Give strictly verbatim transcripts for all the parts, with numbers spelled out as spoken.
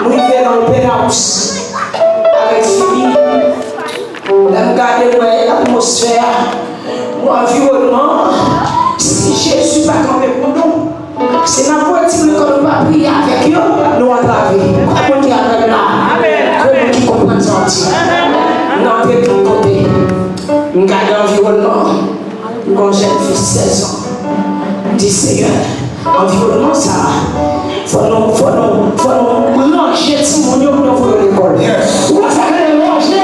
Nou rive nan open house avèk Jimmy. Lè m gade, m wè atmosfè a, m wè anviwònman an. Si Jezi pa kanpe pou nou, si n ap voye timoun yo, nou pa priye avèk yo, nou antrave. Konbyen moun ki avè m la? Konbyen moun ki konprann sa m di? N antre tout kote. M gade anviwònman an. M gen yon jèn fi sèz an. M di, Seyè, anviwònman sa a, fò nou, fò nou, fò nou ranje timoun yo pou nou voye yo lekòl. Ou wè sa k rele ranje?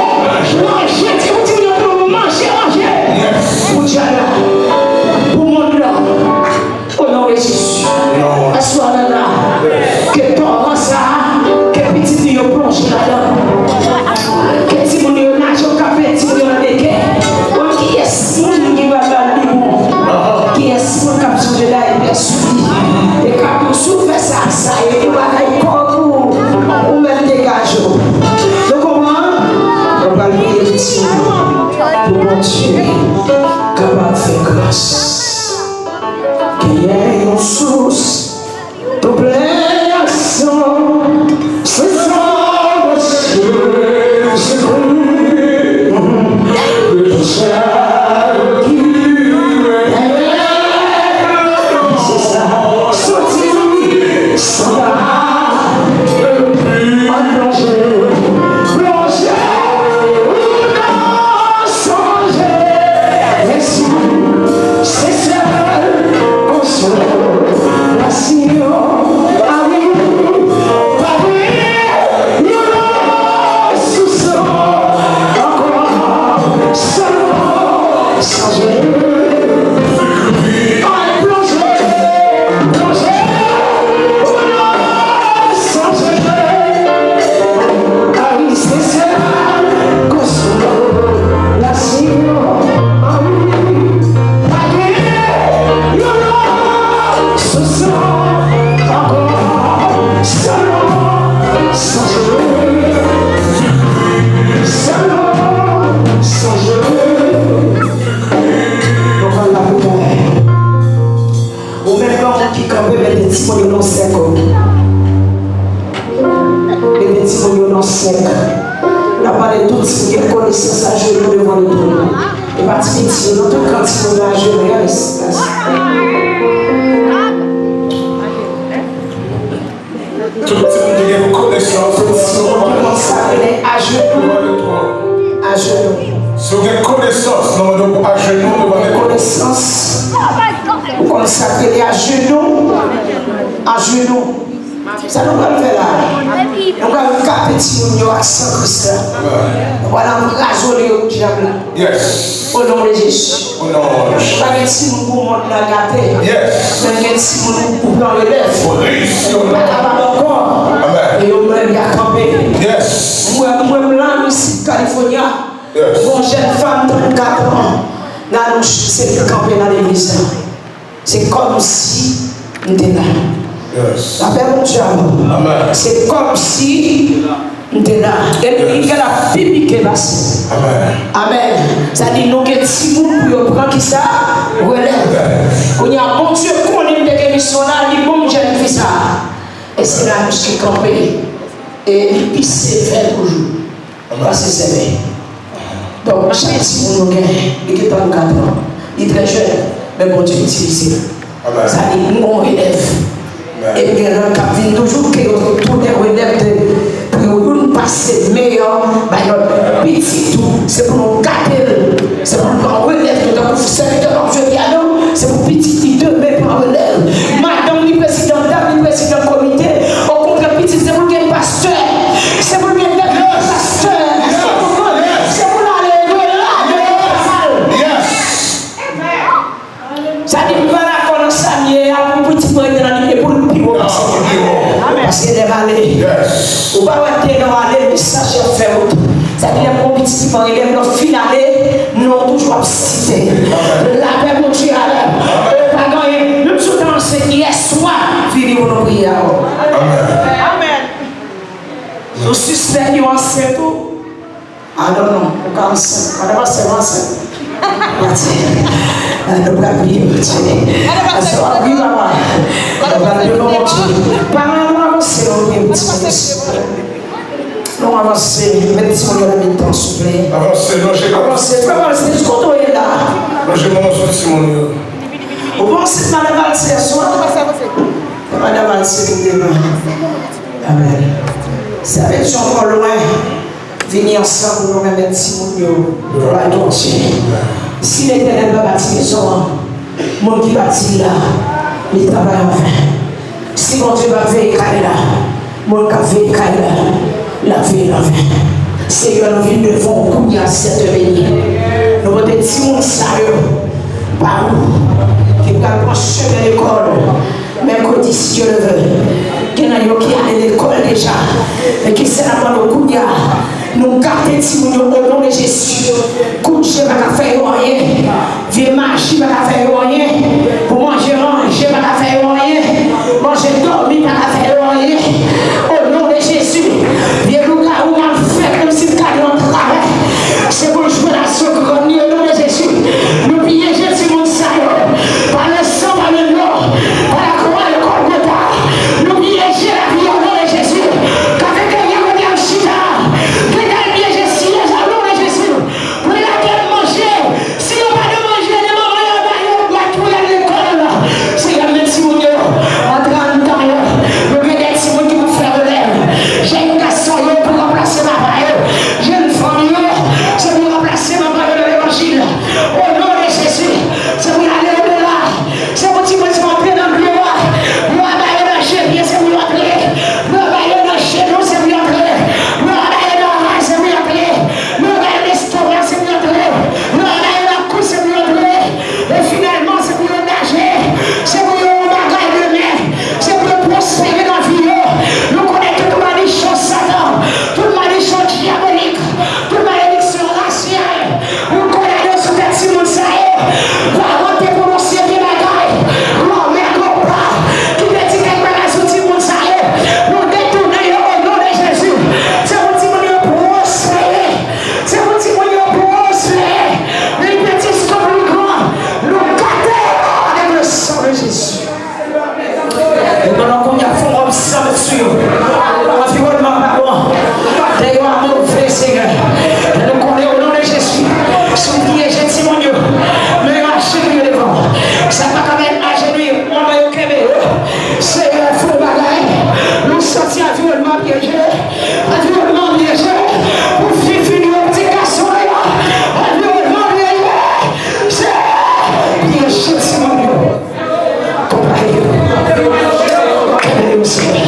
Ranje, di pou timoun yo pou nou manje, ranje. Pou djab la, pou mond lan, o non de Jezi. Èske w avè m la? Ke tòran sa a, ke pitit li yo plonje ladan l. Ke timoun yo naje, yo kanpe, timoun yo nan deke. Bon, kiyès moun ki va ba l li bon? Kiyès moun k ap sonje dayè pè sou li? E k ap di w, si w fè sa ak sa, e pou bagay kò pou ou, ou menm degaje w. Nou konprann? Nou pral priye pou timoun yo, pou Bondye kapab fè gras. Genyen yon sous tou plen ak san, se san Jezikri. Pou chak ki rele, se sa, soti san la, epi an plonje, plonje. Sonje, Jezi, se sèl konsolasyon. A wi, pa gen yon lòt sous ankò, sèlman sonje. Ay, plonje, plonje, ou nan sonje. A wi, se sèl konsolasyon. A wi, pa gen yon lòt sous ankò. Sèlman sonje. Sèlman sonje. Nou pral lapriyè. Ou menm granmoun ki kanpe, mete timoun yo nan sèk ou. Mete timoun yo nan sèk. N ap mande tout timoun gen konesans ajenou devan Letènèl. E pa ti piti yo, nan tout kan timoun yo ajenou, yes, yes. Tout timoun ki gen konesans, tout timoun ki konn sa rele ajenou. Ajenou. Si w gen konesans, nou mande w pou ajenou devan Letènèl. Konesans. Ou konn sa k rele ajenou? Ajenou. Sa nou pral fè la? Nou pral kape timoun yo ak san Kris la. Nou pral anrazole yo pou dyab la. Yes. O non de Jezi. O non de Jezi. Pa gen timoun pou mond la gate. Yes. Men gen timoun pou pran relèv. Yo pa kapab ankò. Amen. E yo menm y a kanpe. Yes. Mwen, mwen, m la, m isit California. Yes. Gon jèn fanm trannkat an, nan nou se li kanpe nan legliz la. Se kòmsi m te la. Yes. Lapè Bondye avè w. Amen. Se kòmsi m te la. E li gen la pi pike pase. Amen. Amen. Sa di nou gen timoun pou yo pran kisa? Relèv. Kounye a Bondye konnen m te gen misyon la, li ban m jèn fi sa. E se la misye kanpe. E li pi sevè toujou. Pase sèvè. Donk, chak timoun nou gen, li gen trannkat an, li trè jèn, men Bondye itilize l. Sa di, nou gon relèv. E m gen lòt k ap vin toujou, ke yo tounen relèv de, pou yo youn pase meyè bay lòt. Pitit ou, se pou nou gade l, se pou l pran relèv nou, tankou sèvitè Bondye di a nou, se pou pitit li demen pran relèv. Madanm li prezidan, dam li prezidan komite, okontrè, pitit se pou l gen pastè. Se pou l gen tèt pastè. Èske w konprann? Se pou l ale rele l. Sa di, m pa dakò nan sa m ye a pou pitit mwen rete nan limyè, pou l pi wo pase. Paske lè m ale, ou pa wè te nan ale, mesaj ap fè wout. Sa di, lè m gon pitit ki pa rele m, lè w fin ale, non w toujou ap site. Lapè Bondye avè w. Pa gen anyen. Menm si w te ansent yè swa, vini pou nou priye avè w. Amèn. Nou sispèk yo ansent tou. I don't know. Ou ka ansent. Madan pastè, ou ansent. Pati. Nou pral priye, Bondye. Pastè, w ap ri, papa. Nou pral devan Bondye. Paran nou ap Avanse, non, gen ti moun isit. Nou avanse, met timoun yo nan mitan, souple. Avanse, lonje. Avanse, frè, avanse, jis kote w ye la. Lonje men w sou timoun yo. Ou bon, se madanm Valtye aswè. Madanm Valtye vin devan. Amèn. Sa vle di ankò lwen. Vini ansanm pou nou renmen timoun yo. Glwa a Bondye. Si Letènèl pa bati mezon an, moun ki bati l la, li travay anven. Si Bondye pa veye kay la, moun k ap veye kay la, l ap veye l anven. Senyè, nou vin devan w kounye a, Sètè beni. Nou pote timoun sa yo ba ou, ki pral pran chemen lekòl. Mèkredi, si Dye le vle, gen nan yo ki ale lekòl deja. Men ki sèl ap mande w kounye a, nou gate timoun yo, o non de Jezi. Kout je pa ka fè yo anyen. Vye maji pa ka fè yo anyen. Pou manje ranje pa ka fè yo anyen. Manje dòmi pa ka fè yo anyen. O non de Jezi, vye lougawou mal fèt, menm si l gade w atravè, se pou l jwenn asou grann li, o non de Jezi. Nou pyeje timoun sa yo. Pa le san, pa le non, pa la kwa de Golgotha. Nou pyeje lavi yo, o non de Jezi. Kafeterya kote y ap chita, gentan pyeje syèj la, o non de Jezi. Pou lage manje, si yo pa gen manje, de manman yo ba yo bwat pou y al lekòl. Senyè, men timoun yo, antre anndan yo. Nou gen de timoun ki pou fè relèv. Jèn gason yo pou ranplase papa yo. Jèn fanm yo, se pou ranplase manman yo nan levanjil. O non de Jezi, se pou y ale odela. Se pou timoun sa yo antre nan blo a. Blo a ba yo nan cheve, se pou yo antre. Blo a ba yo nan jenou, se pou yo antre. Blo a ba yo nan ray, se pou yo antre. Blo a ba yo nan estoma, se pou yo antre. Blo a ba yo nan kou, se pou yo antre. E finalman, se pou yo naje. Se pou yo yon bagay demen. Se pou yo pwospere nan vi yo. Nou konnen tout madichon Satan, tout madichon dyabolik, tout malediksyon rasyal, nou kondane yo sou tèt timoun sa yo. Paran te pwononse de bagay, granmè, granpa, ki te di kèk bagay sou timoun sa yo. Nou detounen yo o non de Jezi. Se pou timoun yo pwospere. Se pou timoun yo pwospere. Li piti kou li gran, nou gate yo avèk le sang de Jésus. E pandan kounye a, fè yon wòb san mèt sou yo. Anviwònman pa bon. Tè yo a move, Senyè. E nou konnen, o non de Jezi, si w pyeje timoun yo, men yo mache pou yo devan w. Sa pa ka mèt ajenouye, manman yo kenbe yo. Senyè, fè yon bagay. Nou santi anviwònman pyeje. Anviwònman pyeje. Pou fi, fi nou yo, ti gason yo. Anviwònman pyeje. Senyè, pyeje timoun yo. Konpayi yo. Kenbe yo, Senyè.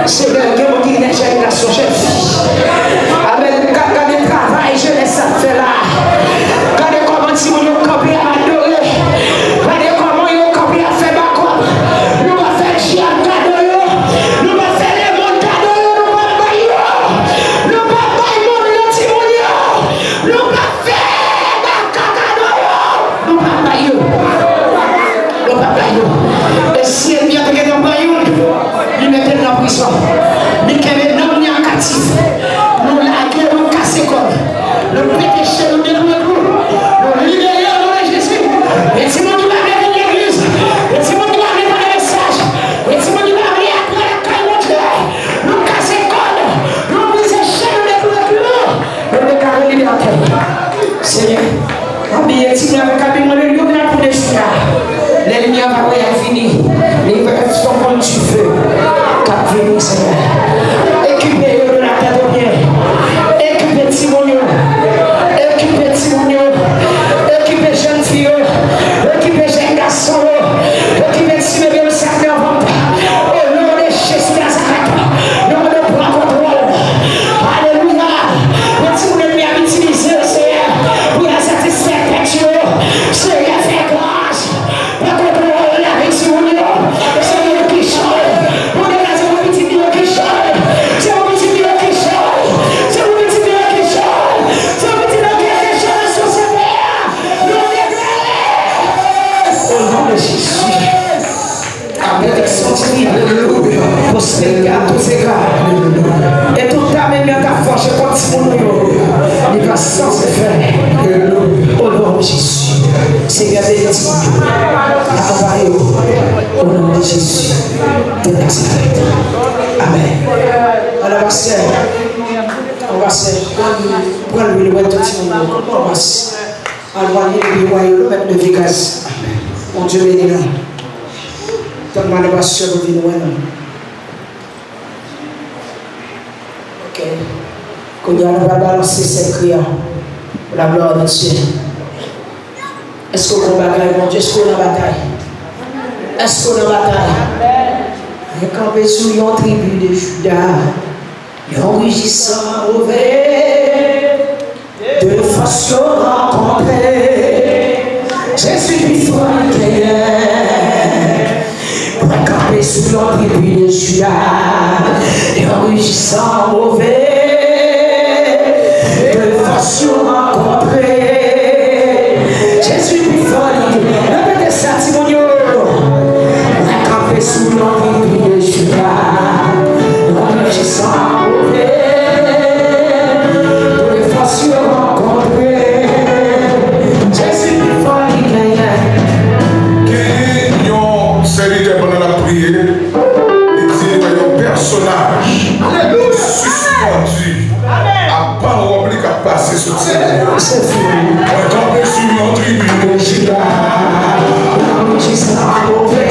Senyè, gen moun ki gen jèn gason, jèn fi. Amèn. Gade, gade travay jenès sa ap fè la. Gade kòman timoun yo kanpe ap adore. Gade kòman yo kanpe ap fè bakòp. Nou pa fè dyab kado yo. Nou pa fè lemonn kado yo. Nou pa bay yo. Nou pa bay moun yo, timoun yo. Nou pa fè baka kado yo. Nou pa bay yo. Nou pa bay yo. E si ènmi an te gentan pran youn, li mete l nan prizon. Li kenbe nanm li an kaptif. Nou lage, nou kase kò l. Nou pete chen, nou detwi klou. Nou libere yo o non de Jezi. E timoun ki pa vle vin legliz, e timoun ki pa vle tande mesaj, e timoun ki pa vle antre lakay Bondye, nou kase kò l. Nou brize chen, nou detwi klou. Nou deklare libète. Senyè, abiye timoun avèk abiman de lyon la pou de jou la. Lènmi an va wè y ap vini. Li va fè yon kont dife k ap vini, Senyè. Ekipe yo de la tèt o pye. Ekipe timoun yo. Ekipe timoun yo. Ekipe jèn fi yo. Ekipe jèn gason yo. Ekipe ti bebe yo. Sa k nan vant. O non de Jezi Nazarèt, nou mande w pran kontwòl. Alelouya. Yon timoun ènmi ap itilize yo, Senyè, pou y al satisfè tèt yo. Pastè, pastè, pran, pran lwil, wè tout timoun yo, kòmanse. Al pran lwil, epi wè yo, mèt leve gaz. Bondye beni nou. Tann mande pastè pou vin wè nou. Ok. Kounye a, nou pral balanse sèkri a. Pou la glwa de Dye. Èske w gon bagay, Bondye? Èske w nan batay? Èske w nan batay? Mwen kanpe sou yon tribi de Jida, yon rijisan move, de fòs yo rankontre. Jezi pi fò li genyen. Mwen kanpe sou yon tribi de Jida, yon rijisan move, de fòs yo rankontre. Jezi pi fò li. Repete sa, timoun yo. Mwen kanpe sou yon tribi de Jida, yon rijisan move, de fòs yo rankontre. Jezi pi fò li genyen. Gen yon sèvitè pandan l ap priye, li di li wè yon pèsonaj sispann ap ban wòb li k ap pase sou timoun yo. Se fini. Mwen kanpe sou yon tribi de Jida. Jis pa move.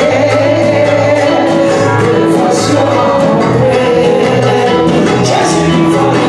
Fòs yo rankontre. Jezi vin fò li.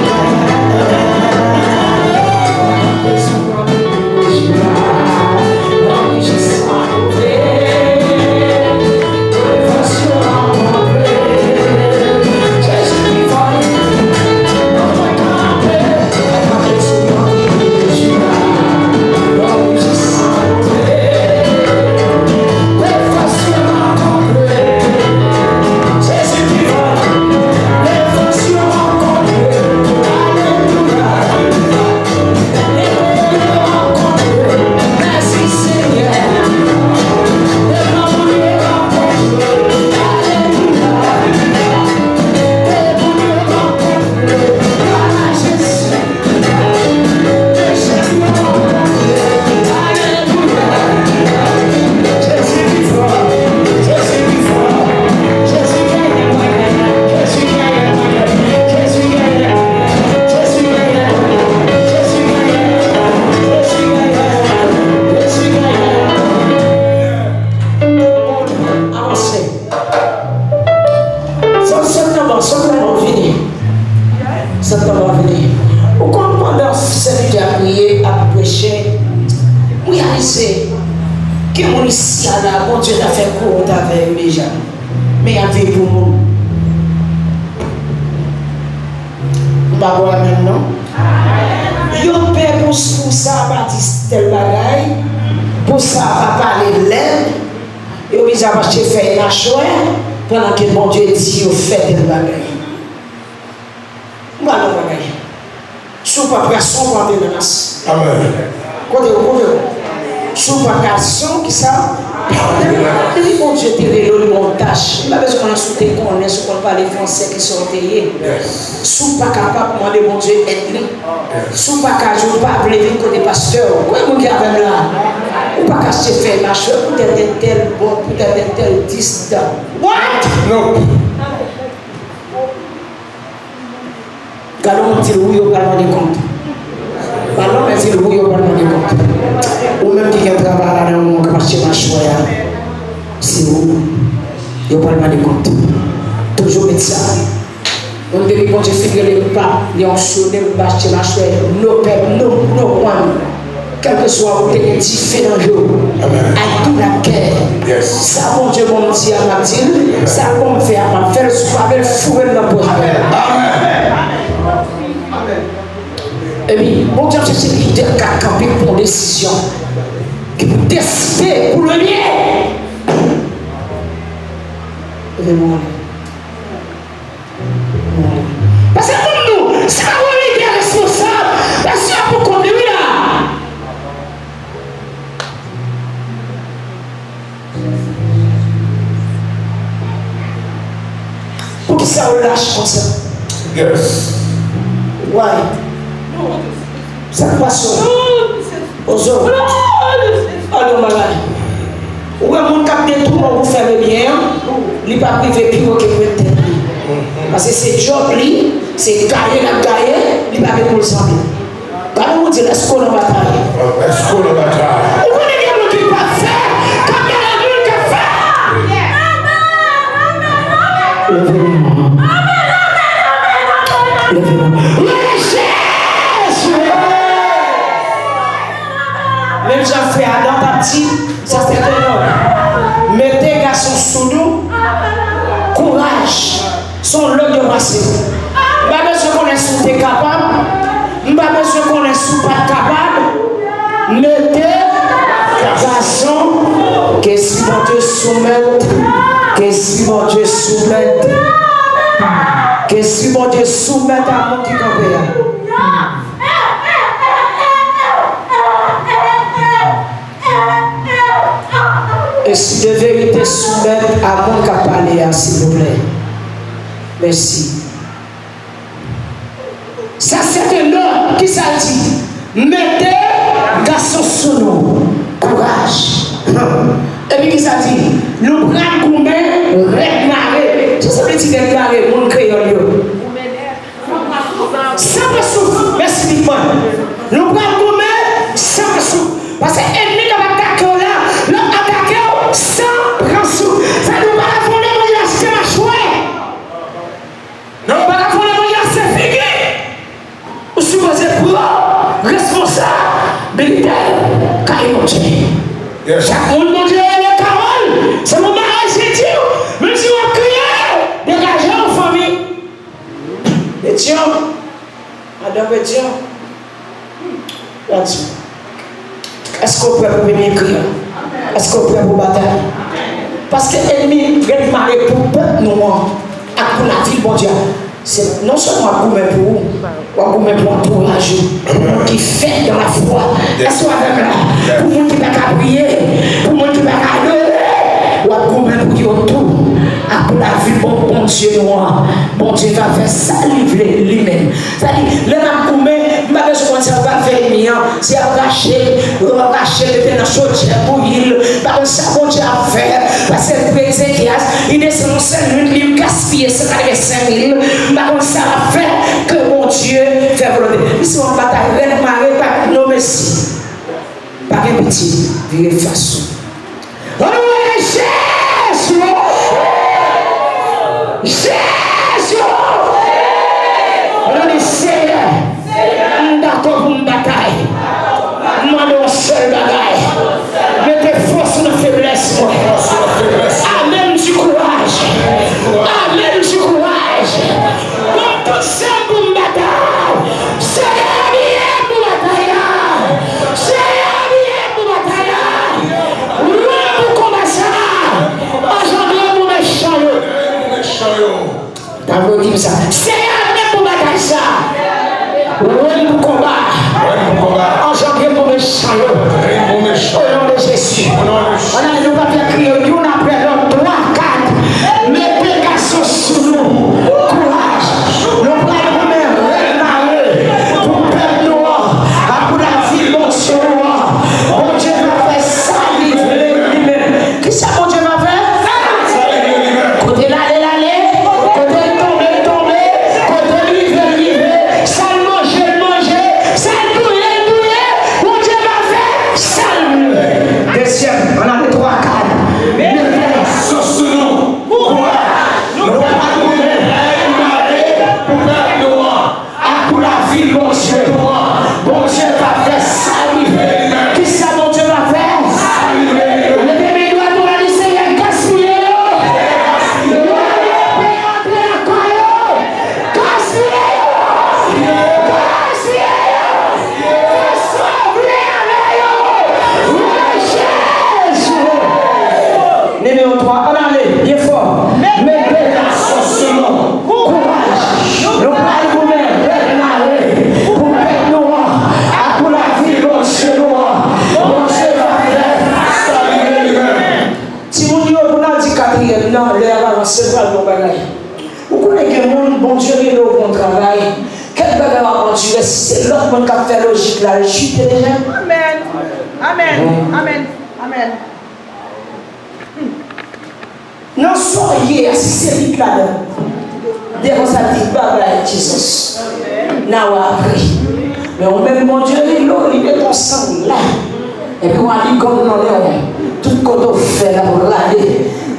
Avanse. Sòt, sòt nan ban, sòt nan ban, vini. Sòt nan ban, vini. Ou konn pandan sèvitè a ap priye, ap preche, m reyalize gen moun isi a la, Bondye ta fè kont avè yo deja. Men y ap viv pou moun. M pa kwè menm non. Yo pè pou, pou sa pa di tèl bagay, pou sa pa pale lèd. Yo bizin ap achte fèy machwè pandan ke Bondye di yo fè tèl bagay. M pral nan bagay. Si w pa gason, w pa antre nan nas. Amèn. Kote w, kote w? Si w pa gason, kisa? Pa antre nan nas. Depi Bondye te rele w, li ba w tach. Li pa bezwen konnen si w te konnen, si w konn pale fransè, kisa w te ye. Si w pa kapab, mande Bondye èd li. Si w pa ka jwe, w pa vle vin kote pastè w. Konbyen moun ki avè m la? Ou pa ka achte fèy machwè poutèt entèl bon, poutèt entèl dis dan. What? Nope. Gade yon moun di l wi, yo pral mande kont. Pa non, men di l wi, yo pral mande kont. Ou menm ki gen travay la nan yon moun k ap achte machwè a, se ou, yo pral mande kont. Toujou met sa. Moun depi Bondye fin rele m, pap, li onksyonnen m, m achte machwè, no pèp, no, no one. Kèlkeswa ou te gen dife nan je w, I do not care. Sa Bondye ban m di a, m ap di l. Sa l ban m fè a, m ap fè l. Si w pa vle l, foure l nan pòch. Epi, Bondye ap chèche lidè k ka kanpe pou yon desizyon, ki pou deside pou le byen. Leve men w anlè. Paske moun nou, se pa yon lidè responsab, paske ap pou kont li wi la. Poukisa w lach konsa? Yes. Why? Sa k pase w? Ozo. Gade yon bagay. Ou wè moun k ap gen tou bon pou fè le byen an, li p ap rive pi wo ke pou tèt li. Paske se djòb li, Se gaye l ap gaye, li pa gen pou l sanble. Gade moun di l, èske w nan batay? Èske w nan batay? Ou konnen gen moun ki p ap fè, k ap gade moun k ap fè. Leve men w. Leve men w. Rele Jezi! Menm jan frè Adan t ap di, sa se te yon mete gason sou nou, kouraj. Se yon lòd yo pase. M pa bezwen konnen si w te kapab. M pa bezwen konnen si w pa t kapab. Mete gason. Ke si Bondye soumèt. Ke si Bondye soumèt. Ke si Bondye soumèt a moun ki kanpe a. E si de verite soumèt a moun k ap pale a, silvouplè? Mèsi. Sa se te lòd, kisa l di? Mete gason sou nou. Kouraj. Epi kisa l di? Nou pral goumen rèd mare. Sa sa vle di rèd mare, moun kreyòl yo? San pran souf, mèsi Big Man. Nou pral goumen san pran souf. Paske ènmi k ap atake w la, l ap atake w san pran souf. Sa di w pa ka fè yon demwazèl achte machwè. Non, w pa ka fè yon demwazèl achte figi. Ou sipoze pran responsabilite kay Bondye. Chak moun Bondye rele kay l, se pou bagay se di w, menm si w ap kriye, degaje w fanmi. Petyon, madan Petyon, Petyon, èske w prè pou vin ekri a? Èske w prè pou batay? Paske ènmi rèd mare pou pèp nou an ak pou lavil Bondye a. Se non sèlman w ap goumen pou ou, w ap goumen pou antouraj ou, pou moun ki fèb dan lafwa. Èske w avè m la? Pou moun ki pa ka priye, pou moun ki pa ka adore, w ap goumen pou yo tou. Ak pou lavil bon Bondye nou an. Bondye va fè sa li vle li menm. Sa di, lè n ap goumen, m pa bezwen konn sa yo pral fè ènmi an, si y ap rache l, yo ap rache l, mete nan chodyè, bouyi l, m pa konn sa Bondye ap fè, paske l pre Ezekyas, li desann yon sèl nwit, li gaspiye san katrevensenk mil, m pa konn sa l ap fè, ke Bondye fè volonte. Misye w ap batay rèd mare, pa no mèsi. Pa gen pitye, vire fas ou. Ann rele Jezi! Jezi! Ann di, Seyè, m dakò pou m batay. M mande yon sèl bagay. Mete fòs nan feblès mwen. Ame m di kouraj. Ame m di kouraj. Ban m tout zam pou m batay. Seyè, abiye m pou batay la. Seyè, abiye m pou batay la. Lwe m pou konba sa. Anjandre m pou mechan yo. Ta vle di m sa. Seyè, lwe m pou batay sa. Lwe m pou konba. Anjandre m pou mechan yo. O non de Jezi. Ann ale, nou p ap fè kriye youn apre lòt, twa, kat. Mete gason sou nou. Kouraj. Nou pral goumen rèd mare pou pèp nou an, ak pou lavil Bondye nou an. Bondye va fè sa li vle li menm. Kisa Bondye va fè? Kote l ale, l ale. Kote l tonbe, l tonbe. Kote l rive, l rive. Sa l manje, l manje. Sa l touye, l touye. Bondye va fè sa l vle. Dezyèm, ann ale twa, kat. Mete sou nou. Kouraj. Nou pral goumen rèd mare pou pèp nou an. Ak pou lavil Bondye nou an. Bondye va fè sa li vle. Kisa Bondye va fè? Leve men dwat ou la, di, Seyè, gaspiye yo. Yo ale pè antre lakay yo. Gaspiye yo. Gaspiye yo. Fè sa w vle avè yo. Wè Jezi. Nimewo twa, ann ale, byen fò. Mete gason sou nou. Kouraj. Nou pral goumen rèd mare pou pèp nou an ak pou lavil Bondye nou an. Bondye va fè sa li vle li menm. Timoun yo, pou n al di katriyèm nan, lè a ap avanse, pral bon bagay. Ou konnen gen moun, Bondye rele w pou yon travay, kèk bagay w ap andire, si se lòt moun k ap fè lojik la, l chite deja. Amèn. Amèn. Amèn. Amèn. Nan sa w ye a, si se li k ladan l. Devan sa di, "Bye bye, Jesus. Now I pray." Men ou menm, Bondye rele w, li met yon sang la. Epi w a li gòm nan men w. Tout kote w fè l ap rale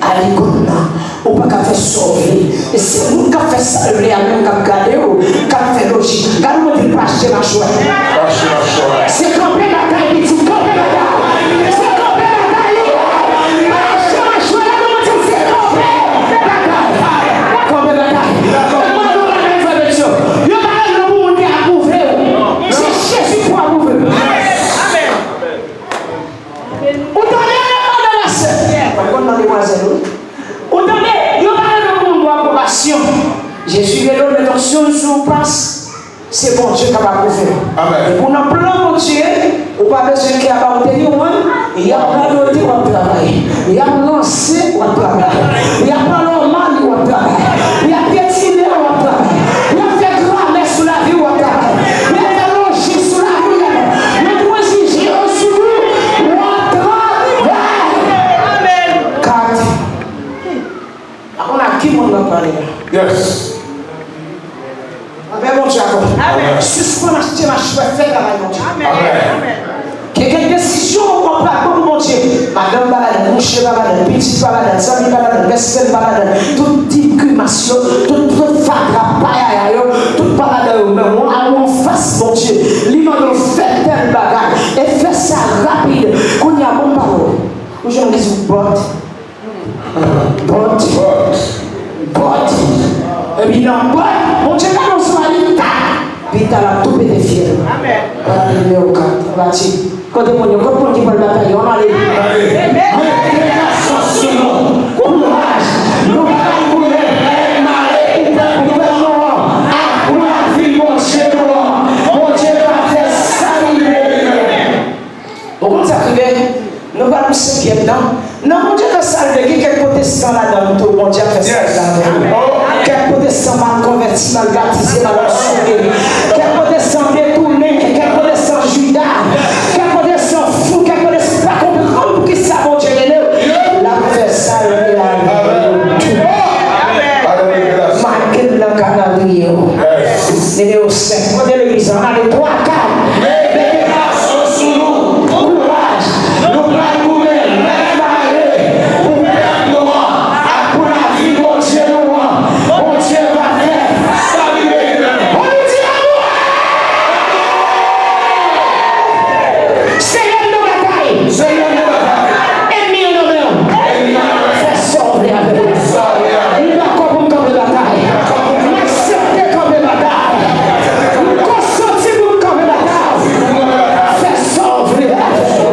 a li gòm nan. Ou pa ka fè sa w vle. E se moun k ap fè sa l vle a menm k ap gade w, k ap fè lojik. Gade yon moun ki pa achte machwè. Pa achte machwè. Se kanpe batay, pitit, kanpe batay. Se kanpe batay, li ye. Pa achte machwè, la nou di se kanpe batay. Kanpe batay. Mwen nou la nan fè bèt yo. Yo pa rele w pou moun ki apwouve w. Se Jezi pou apwouve w. Ou tande, madanm, sè? Mwen konn nan demwazèl, wi. Ou tande, yo pa rele w pou moun pou apwobasyon. Jezi rele w, met yon sou ou pas. Se Bondye k ap apwouve w. Amèn. Epi w nan plan Bondye, ou pa bezwen kè aba w te ni w, y ap radote, w ap travay. Y ap ranse, w ap travay. Y ap pale w mal, w ap travay. Y ap pyetine w, w ap travay. Y ap fè gramè sou lavi w, w ap travay. Y ap fè lojik sou lavi w, y ap, y ap pran jijman sou ou, w ap travay. Amèn. Kat. Pa konn ak ki moun m ap pale la. Yes. Apre Bondye akò. Amèn. Sispann achte machwè, fè travay Bondye. Amèn. Amèn. Gen kèk desizyon w ap pran pou Bondye. Madanm pa ladan, mouche pa ladan, pitit pa ladan, zanmi pa ladan, bèsèl pa ladan. Tout ti grimas yo, tout, tout fatra, payaya yo, tout pa ladan yo. Men w al anfas Bondye, li mande w fè tèl bagay, e fè sa rapid. Kounye a, bon, m pale w. Ou jwenn li di w, but, But, but, epi nan but, Bondye ka nan swa li, ta, pi ta l ap tou pete fyèl. Amèn. Gade nimewo kat, pati. Kote moun yo, kote moun ki pral batay yo, ann ale. Amèn. Mete gason sou nou. Kouraj. Nou pral goumen, mare pou pèp, pou pèp nou an, ak pou lavi Bondye nou an. Bondye va fè sa li vle. Ou konn sa k rive? Nou pa nan senkyèm nan. Nan Bondye fè sa l vle, gen kèk pwotestan ladan nou tou, Bondye ap fè sa l vle avè yo. Kèk pwotestan mal konvèti, mal batize, mal anseye. Kèk pwotestan detounen, kèk pwotestan Jida, kèk pwotestan fou, kèk pwotestan pa konprann poukisa Bondye rele w. L ap fè sa l vle avè yo tou. Make l nan kalandriye w. Nimewo senk. Kote legliz la? Ann ale twa, kat. Mete gason sou nou. Kouraj. Nou pral goumen rèd mare pou pèp nou an ak pou lavi Bondye nou an. Bondye va fè sa li vle. On nous dit amen. Senyè, nou nan batay. Senyè, nou nan batay. Ènmi an nan men w. Ènmi an nan men w. Fè sa w vle avè l. Fè sa w vle avè l. M dakò pou m kanpe batay. M aksepte kanpe batay. M konsanti pou m kanpe batay. Fè sa w vle avè l.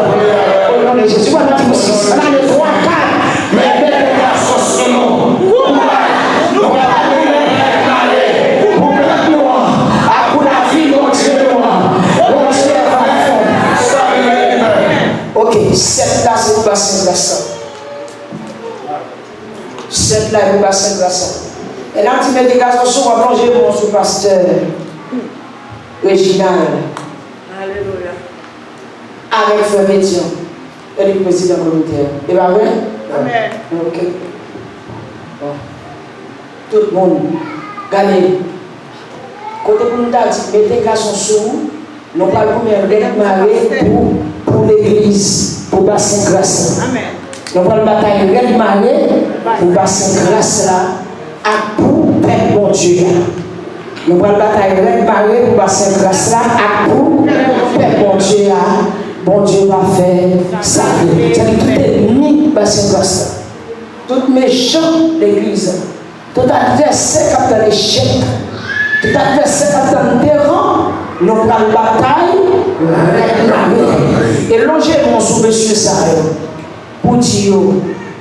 O non de Jezi, w ap di pou sis. Ann ale twa, kat. Mete gason sou nou. Kouraj. Nou pral goumen rèd mare pou pèp nou an ak pou lavi Bondye nou an. Bondye va fè sa li vle. Ok, sèt la se pou basen gras la. Sèt la e pou basen gras la. E n ap di mete gason sou, w ap lonje men w sou pastè Reginald. Alelouya. Avèk frè Petyon, yo di prezidan komite a. E pa vre? Amèn. Ok. Bon. Tout moun, gade. Kote pou nou ta di, mete gason sou ou, nou pral goumen rèd mare pou, pou legliz, pou basen gras la. Amèn. Nou pral batay rèd mare pou basen gras la ak pou pèp Bondye a. Nou pral batay rèd mare pou basen gras la ak pou pèp Bondye a. Bondye va fè sa vle. Sa di tout ènmi basen gras la, tout mechan legliz la, tout advèsè k ap tann echèk, tout advèsè k ap tann devan, nou pral batay rèd mare. E lonje men w sou mesye sa yo. Pou di yo,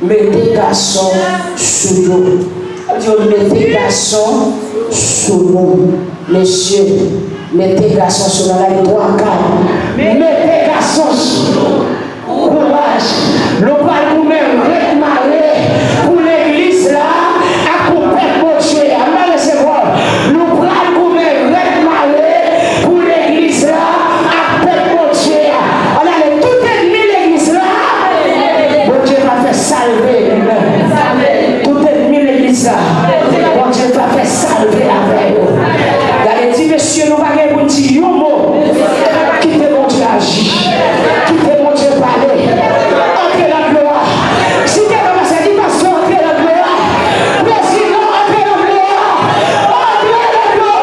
mete gason sou yo. Di yo, mete gason sou nou. Mesye, mete gason sou nou. Ann ale twa, kat. Mete gason sou nou. Kouraj. Nou pral goumen rèd mare pou legliz la ak pou pèp Bondye a. Ann ba resevwa. Nou pral goumen rèd mare pou legliz la ak pèp Bondye a. Ann ale, tout ènmi legliz la, Bondye va fè sa l vle. Tout ènmi legliz la, Bondye va fè sa l mesye, nou pa gen pou n di yon mo. Kite Bondye aji. Kite Bondye pale. Antre nan glwa. Si te nan pastè, di pastè, antre nan glwa. Prezidan, antre nan glwa. Antre nan glwa.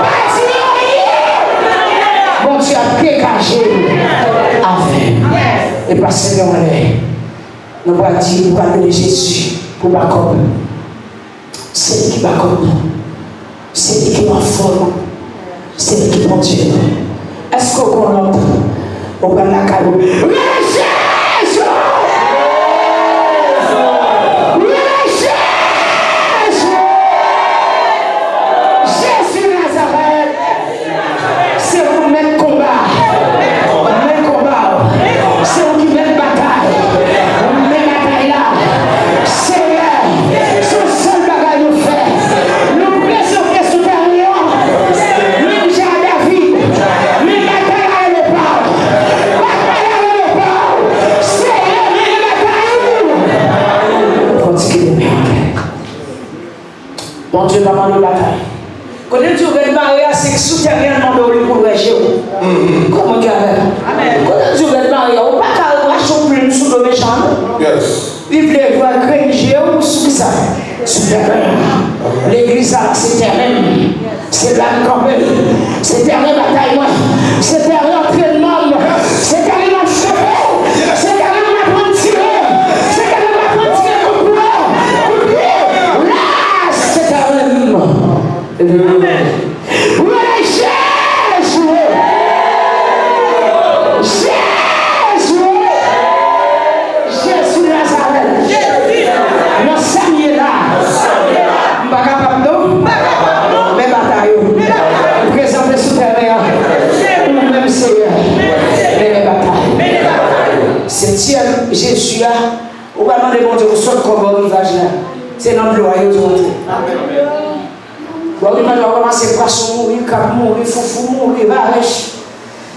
Pa di anyen. Bondye ap degaje l avè l. E pase nou anlè. Nou pral di, nou pral mande Jezi pou bakòp. Se li ki bakòp nou. Se li ki ranfò nou. Se li ki Bondye nou. Èske w gen yon lòt? Ou pral lakay ou. Rele Jezi! Rele Jezi! Jezi Nazarèt! Se ou mèt konba. Men konba w. Se ou ki mèt batay. Men batay la. Seyè, se yon sèl bagay nou fè. Nou prezante sou tèren an. Menm jan a David. Men batay la rele pa w. Batay la rele pa w. Seyè, mennen batay ou. Kontinye demeure. Bondye pa mande batay. Kote l di w rèd mare a, se sou tèren an mande w li pou l wè je w. Kòman ki avè l? Kote l di w rèd mare a, ou pa ka rache yon plim sou do mechan an, non. Li vle wè grenn je w sou kisa? Sou tèren an. Legliz la, se tèren m. Se la m kanpe. Se tèren batay mwen. Se tèren antrènman m. Se tèren m ap chofe. Se tèren m aprann tire. Se tèren m aprann tire kout bwa, kout pye. La, se tèren m. Rele Jezi! Jezi! Jezi Nazarèt! Nan sa m ye la, m pa kapab non. Men batay ou. M prezante sou tèren an. Ou menm Seyè. Mennen batay. Setyèm Jezi a, ou pral mande Bondye pou sot kò bò rivaj la. Se nan dlo a yo di w antre. Bò rivaj la, w ranmase pwason mouri, krab mouri, foufou mouri, varèch,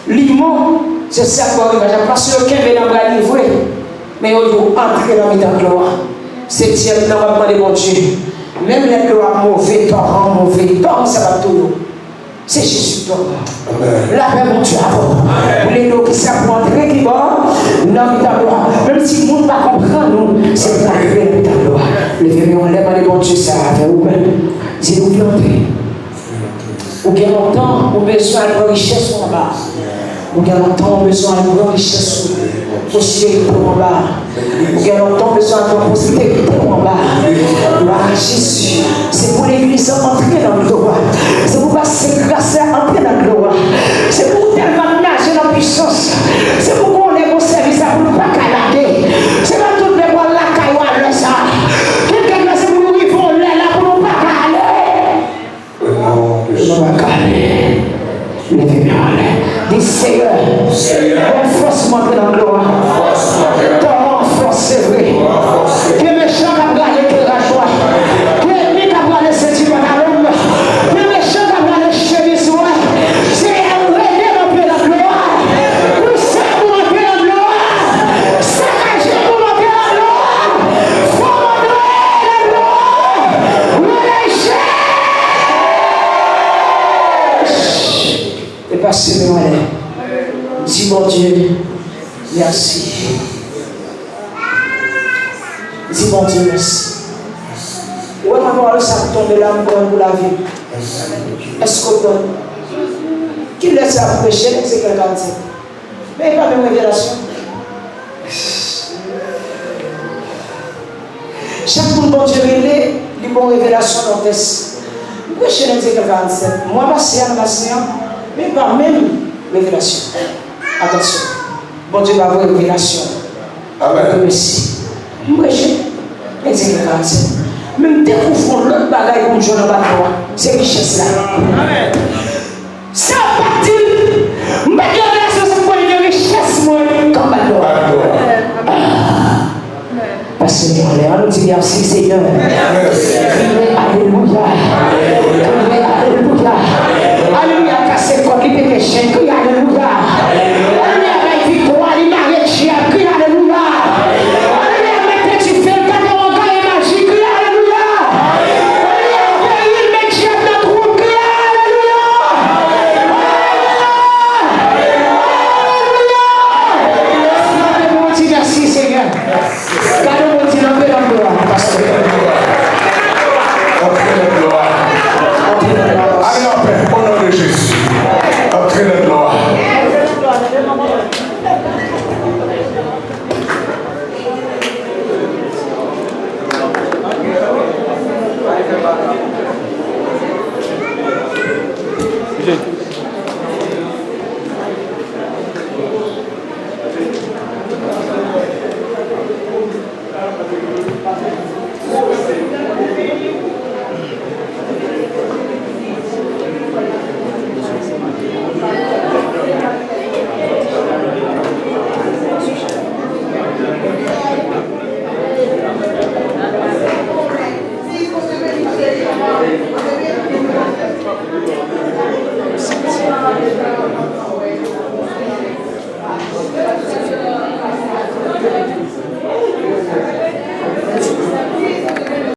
limon, se sa k bò rivaj la. Pwason yo kenbe nan bra li vre, men yo di w antre nan mitan dlo a. Setyèm nan, w ap mande Bondye, menm lè dlo a move, toran move, tòm sa p ap touye w. Se Jezi k tòm. Lapè Bondye avè w. Pou lede w kisa pou antre ki bò nan mitan dlo a. Menm si moun pa konprann ou, se pou antre nan mitan dlo a. Leve men w anlè, mande Bondye sa avè ou menm. Di l ou vle antre. Ou gen lontan ou bezwen al pran richès ou anba. Ou gen lontan ou bezwen al pran richès ou, pwosterite w anba. Ou gen lontan ou bezwen al pran pwosterite w anba. Glwa a Jezi. Se pou legliz la antre nan dlo a. Se pou pase gras la antre nan dlo a. Se pou ou tèlman naje nan pwisans. Se pou konnen gon sèvis la pou l pa ka lage. Se pa tout lè pou al lakay ou a lè sa. Tout lè se pou nou rive yon lè la pou nou pa ka ale. Nou pa ka ale. Leve men w anlè. Di, Seyè, ban m fòs pou m antre nan glwa. Toran fòse vre. Gen mechan k ap rale kle rajwa. Gen ènmi k ap rale senti pantalon m. Gen mechan k ap rale chemiz mwen. Seyè, rele m antre nan glwa. Pouse pou m antre nan glwa. Sakaje pou m antre nan glwa. Fò m antre nan glwa. Rele Jezi. E pase men w anlè. Di Bondye mèsi. Di Bondye mèsi. Ou wè mwen pawòl sa k tonbe la, m pran l pou lavi. Èske w pran l? Kilès y ap preche nan Ezekyèl karannsenk? Men e pa menm revelasyon. Chak moun Bondye rele, li ba w revelasyon nan yon tèks. M preche nan Ezekyèl karannsenk. Mwa pase a, nan pase a, men pa menm revelasyon. Atansyon. Bondye ba vre revelasyon. Amèn. Mèsi. M preche nan Ezekyèl karannsenk. Men m dekouvri yon lòt bagay pou m jwenn anba dlo a. Se richès la. Amèn.